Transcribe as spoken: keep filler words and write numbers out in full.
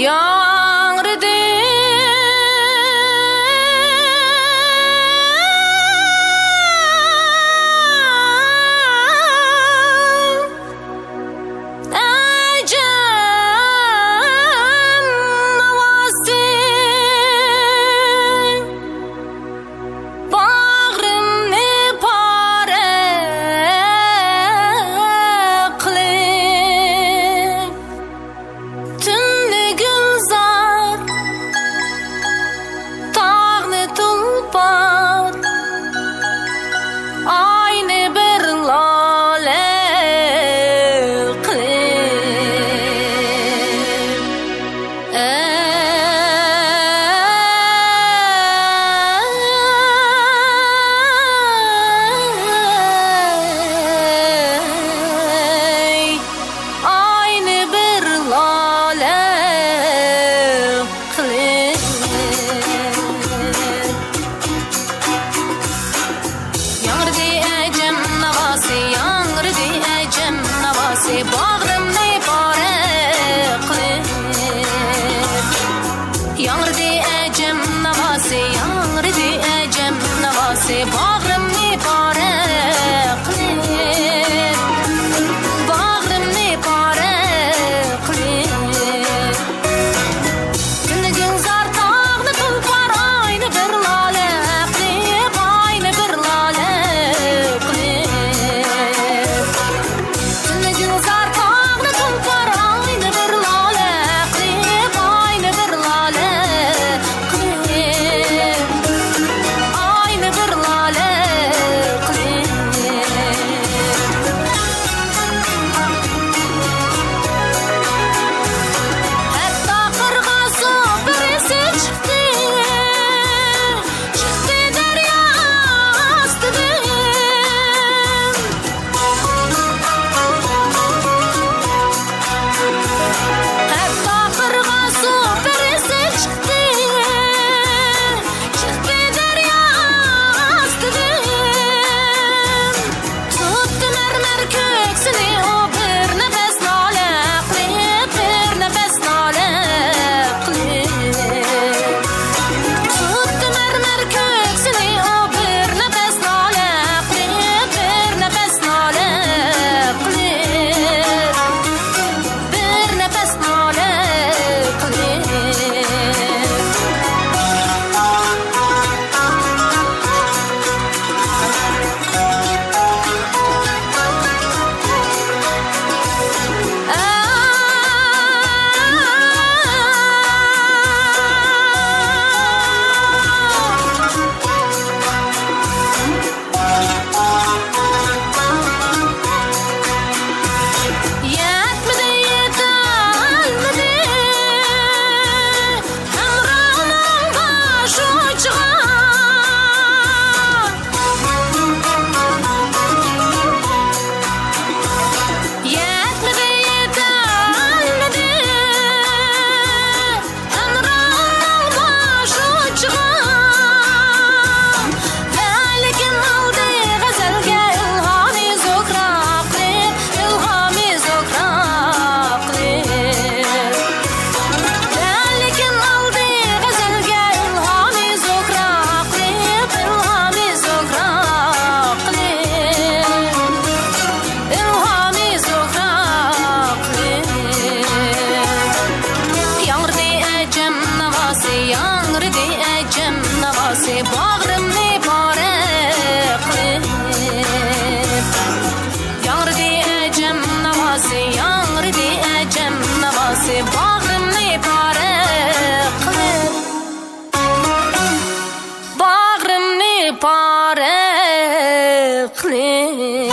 ياڭرىدى. ئەجەم ناۋاسى، باغرىمنى پارە قىلىپ. تۈننى گۈلزار، تاغنى تۇلپار، ئاينى بىر لالە قىلىپ. ئەي، ئاينى بىر لالە قىلىپ. ياڭرىدى ئەجەم ناۋاسى، ياڭرىدى ئەجەم ناۋاسى، باغرىمنى پارە قىلىپ. ياڭرىدى ئەجەم ناۋاسى، ياڭرىدى ئەجەم ناۋاسى، باغرىمنى پارە قىلىپ، باغرىمنى پارە قىلىپ. كۈندە گۈلزار تاغنى تۇلپار، ئاينى بىر لالە قىلىپ، ئاينى بىر لالە قىلىپ. كۈندە گۈلزار تاغنى تۇلپار، ئاينى بىر لالە قىلىپ، ئاينى بىر لالە قىلىپ، ئاينى بىر لالە قىلىپ. ھەتتا قىرغا سۇ پېرىسى چىقتى، چىقتى دەريا ئاستىدىن. ھەتتا قىرغا سۇ پېرىسى چىقتى، چىقتى دەريا ئاستىدىن. تۇتتى مەرمەر كۆكسىنى ئۇ بىر نەپەس نالە قىلىپ، بىر نەپەس نالە قىلىپ. تۇتتى مەرمەر كۆكسىنى ئۇ بىر نەپەس نالە قىلىپ، بىر نەپەس نالە قىلىپ، بىر نەپەس نالە قىلىپ. يەتمىدى، يېتەلمىدى ھەمراھنىڭ باش ئۇچىغا. يەتمىدى، يېتەلمىدى ھەمراھنىڭ باش ئۇچىغا. ۋە لېكىن ئالدى غەزەلگە ئىلھامى زوھرا قىلىپ، ئىلھامى زوھرا قىلىپ. ۋە لېكىن ئالدى غەزەلگە ئىلھامى زوھرا قىلىپ، ئىلھامى زوھرا قىلىپ. ئىلھامى زوھرا قىلىپ. ياڭرىدى ئەجەم ناۋاسى، ياڭرىدى ئەجەم ناۋاسى، باغرىمنى پارە قىلىپ. ياڭرىدى ئەجەم ناۋاسى، ياڭرىدى ئەجەم ناۋاسى، باغرىمنى پارە قىلىپ. باغرىمنى پارە قىلىپ.